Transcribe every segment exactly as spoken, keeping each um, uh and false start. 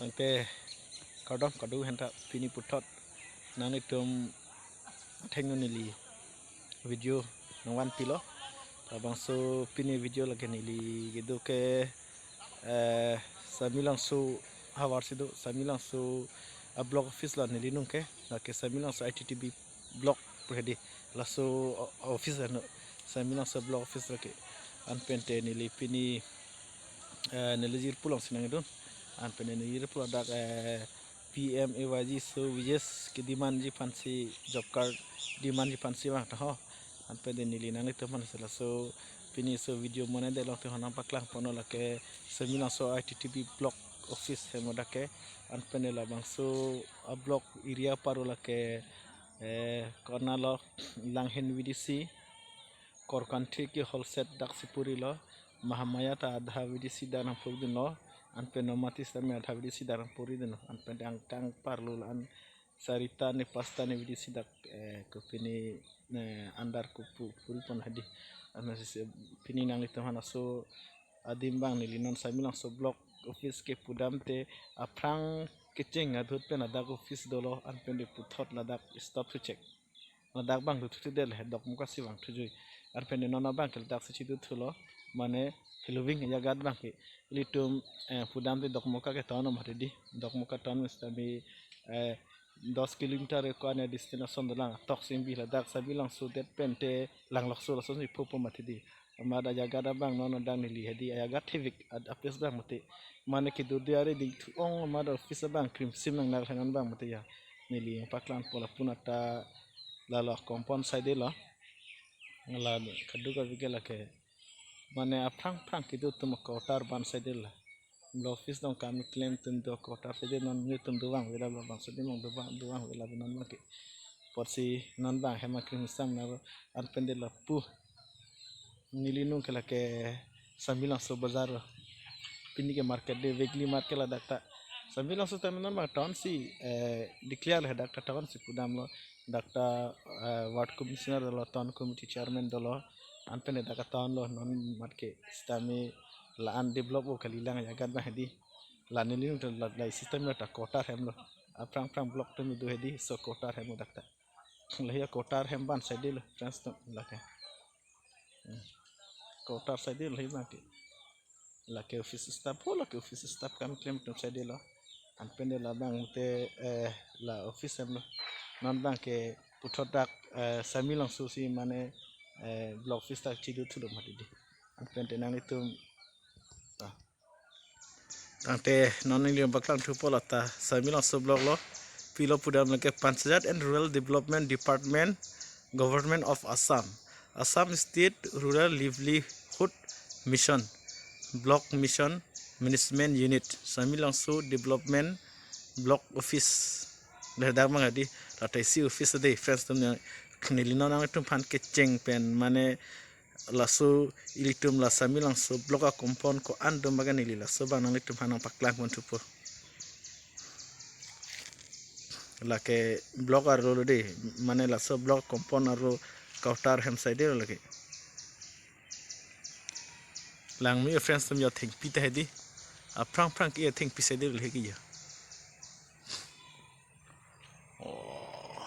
Tangte kardom kado henta pini puthot nanglitum athengno neli video nangvanpilo. Labangso pini video lake neli kedo ke, eh, Samelangso havar si do, Samelangso a block office la neli nung ke, lake Samelangso I T D P block pu hedi, laso o-, office ano, Samelangso block office lake. Anpente neli pini, eh, neli jirpo along si nangdun. Anpente neli jirpo ladak, eh, P M A Y G so wages ke demand ji aphansi, job card demand ji aphansi vangta ho. Anpente neli nanglitum aphan si laso pini so video mane de along te ho nangpaklang ponlo, lake Samelangso I T D P block office hem ladak ke. Anpente labangso a block area apar lake, eh, konatlo, Langhin V D C, Korkanthi ke whole set dak si purilo, Mahamaya ta adha V D C dak nangpurdunlo, anpen Nomati sitame adha V D C dak nangpurdunlo, anpen angkang parlo la-an sarita ne pasta ne V D C dak, eh, kopine, eh, andar kopu puri pon hedi. Ansi pini nanglitum aphan laso adim abang neli non Samelangso block office ke pudamte aphrang kecheng adut pen ladak office dolo, anpente puthot ladak stop suchek. Ladak abang tu thuthi del he, Dokmoka si vang thujui. Anpente non abang ke ladak si chidu thulo, mane heloving ajaga abang ke. Ilitum, eh, pudamte Dokmoka ke ton mati di. Dokmoka ton sitame, eh, dos kilometer ko ane distance ason dolang. Tok simbi ladak Samelangso det pente Langlokso lason si phopo mati di. Amat ajaga abang non adang neli hedi ajaga thevik ad apes abang mati. Mane kedo de ari ding thu-ong amat office abang krimsim nang nang non abang mati ya. Neli paklang ponlo, lapu nata lalo compound side lo. La kadu ka vike lake. Mane aphrang phrang kedo atum quarter ban side la. Block office along kam keklem atum do quarter side non, netum dovang vela, labangso adim along dovang, dovang vela non abang ke. Apotsi non abang hem akrim sam naro, anpente lapu neli nung ke lake Samelangso bazar lo. Pini ke market de, weekly market ladak ta. Samelangso tame non abang town si, eh, declare le dak ta town si pudamlo. Dak ta, eh, ward commissioner dolo, town committee chairman dolo, anpente dak ta town lo, non amat ke sitame la-an develop o kalilang ajaga abang hedi. La neli nung ta la, la system ta quarter hem lo. Aphrang phrang block atum do hedi, so quarter hem lo dak ta. Lahi a quarter hem ban side lo, friends atum lake. Hmm. Quarter side lo hi abang ke. Lake office staff ho, lake office staff kam keklem atum side lo. Anpente labang te, eh, la office hem lo. Non abang ke puthot dak, eh, Samelangso si mane, eh, block office ta chidu thulo mati di. Anpente nanglitum ta. Tangte non neli paklang thupo lata Samelangso block lo. Pilo pudam lake Panchayat and Rural Development Department, Government of Assam, Assam State Rural Livelihood Mission, Block Mission Management Unit, Samelangso Development Block Office. Ladak abang hedi, lata isi office de, friends atum, neli non nanglitum aphan kecheng pen mane laso ilitum la Samelangso block a compound ko-an do abang ke neli laso abang nanglitum aphan nangpaklang pon thupo. Lake block arlo lo de, mane laso block compound arlo quarter hem side lo lake. Langme friends atum, jo thengpi ta hedi. Aphrang phrang ke thengpi side lo lake jo. Oh.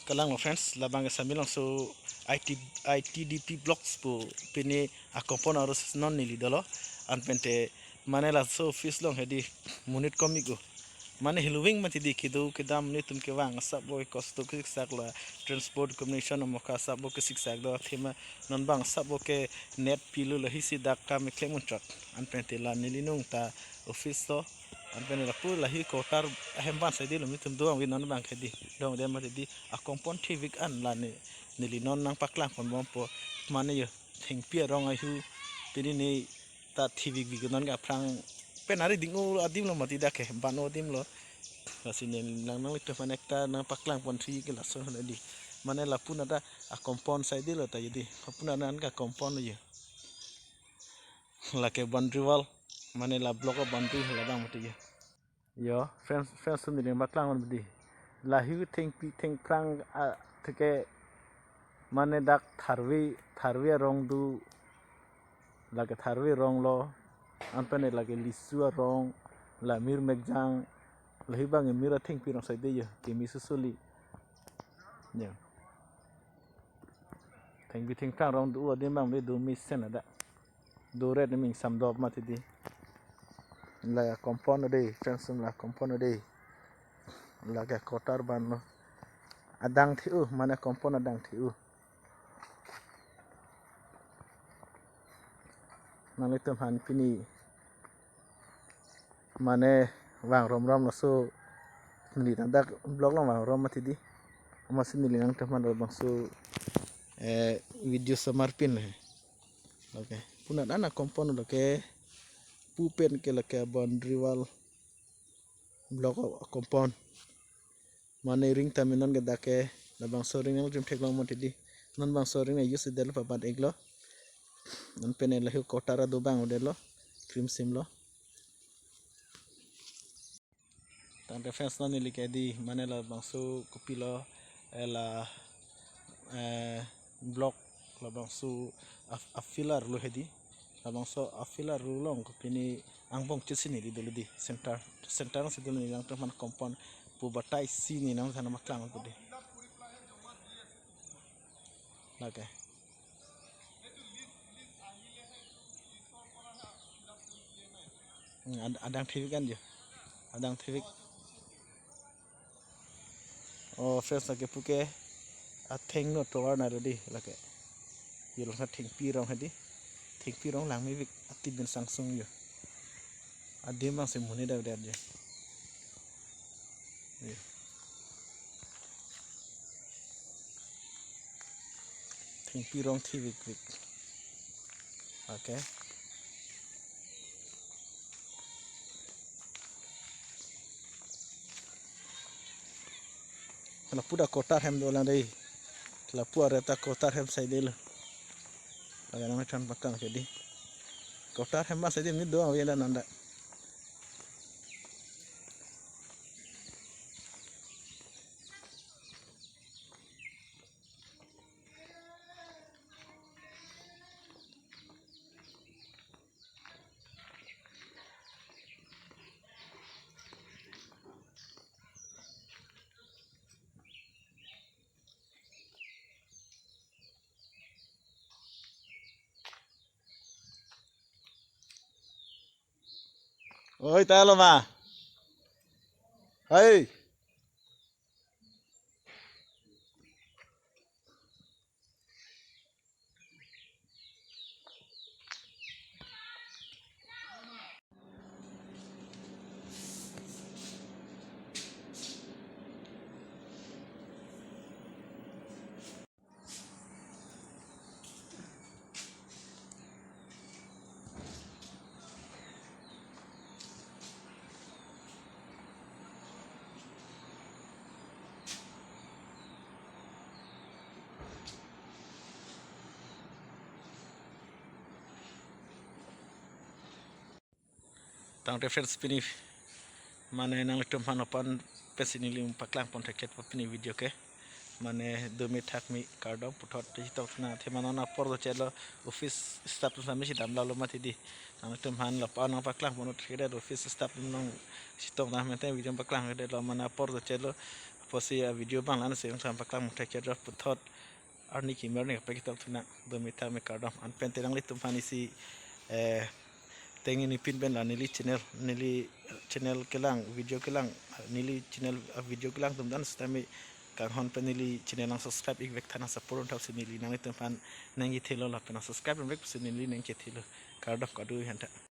Kalang lo friends, labang ke Samelangso I T, I T D P blocks pu pini a compound arlo non neli dolo, anpente mane laso office along hedi monit komik o. Mane heloving mati di, kedo kedam netum kevang asap bo kosto kesiksak, la transport communication amokha asap bo kesiksak do, athema non abang asap bo ke net pilo, lahi si dak kam keklem unchot. Anpente la neli nung ta office lo. Anpente lapu lahi quarter ahem ban side lo, netum dovang vi non abang ke di. Dovang de mati di, a compound thevik an la ne, neli non nangpaklang pon bompo, mane jo thengpi arong ahu pini ne ta thevik vik non ke aphrang pen ari ding o adim lo mati dak ke, ban o adim lo. Lasi ne nang nanglitum aphan ekta nangpaklang pon thi ke laso hana di. Mane lapu nata a compound side lo ta jo di. Lapu nata an ke compound lo jo. Lake boundary wall, mane la block a boundary labang mati jo. Jo, friends, friends atum, neli paklang pon di. Lahi thengpi thengphrang, ah, theke Mane dak tharve, tharve arong do, lake tharve arong lo, anpene lake lisu arong, la mir mekjang, lahi bang mir athengpi arong side yo, kimi susuli. Yo. Thengpi thengphrang arong do, adim bang le do mesen ada. Do ret ming samdop mati di. La compound de, fencing la compound de. Lake quarter ban lo. Adang thi-u, mane compound adang thi-u. Nanglitum aphan pini mane vang romrom laso neli dak block along vang rom mati di. Amatsi neli nangtum aphan labangso, eh, video samar pin le. Okay. Puna dana compound lake pu pen ke lake boundary wall block compound. Mane ring tame non ke dak ke labangso ring nangtum theklong mati di. Non bangso ring na use del pabat ik lo. Anpene lahi quarter do bang ude lo. Krim sim lo. Tangte friends, non neli ke di mane labangso kopilo, eh, la, eh, block labangso a, a pillar lo hedi. Labangso a pillar lo along kopini angbong chisi neli dolo di center, center si dolo neli nangtum aphan compound pu batai si neli nangtum aphan paklang pu di. Lake. Hmm, ad-, adang thivik an jo. Adang thivik. Oh, friends, lake puke atheng no tovar na ready lake. Yo lang thengpi arong hedi. Thengpi arong lang mevik ati bin sangsung yo. Adim bang si muni da udah jo. Yo. Thengpi arong thivik vik. Okay. Lapu ta quarter hem dolang dei. Lapu areta quarter hem side lo. Lake nangtum aphan paklang ke di. Quarter hem ma side ni do awi da nanda. Oi, ta lo ma. Hai. Tangte friends, pini mane nanglitum aphan aphan pensi neli paklang pon thekthek po pini video ke. Mane dome thakme kardom, puthot chetongthu nang, athema non apor do chelo office staff atum sami si damlo mati di. Nanglitum aphan lapu-an nangpaklang pon thekthek office staff atum nang chetong nang, mente video paklang thekthek lo, mane apor do chelo. Apotsi a video bang lan si nangpaklang thekthek puthot arni kimi arni kapakitok thunang, dome thakme kardom. Anpente nanglitum aphan isi, eh, tengini pin pen la neli channel, neli channel kelang, video kelang, neli channel, ah, video kelang atum dan sitame kanghon pen neli channel nang subscribe ik vek tha, nang support un thak si neli nanglitum aphan nangkethelo lapen nang subscribe un vek si neli nangkethelo. Kardom, kado-an tha.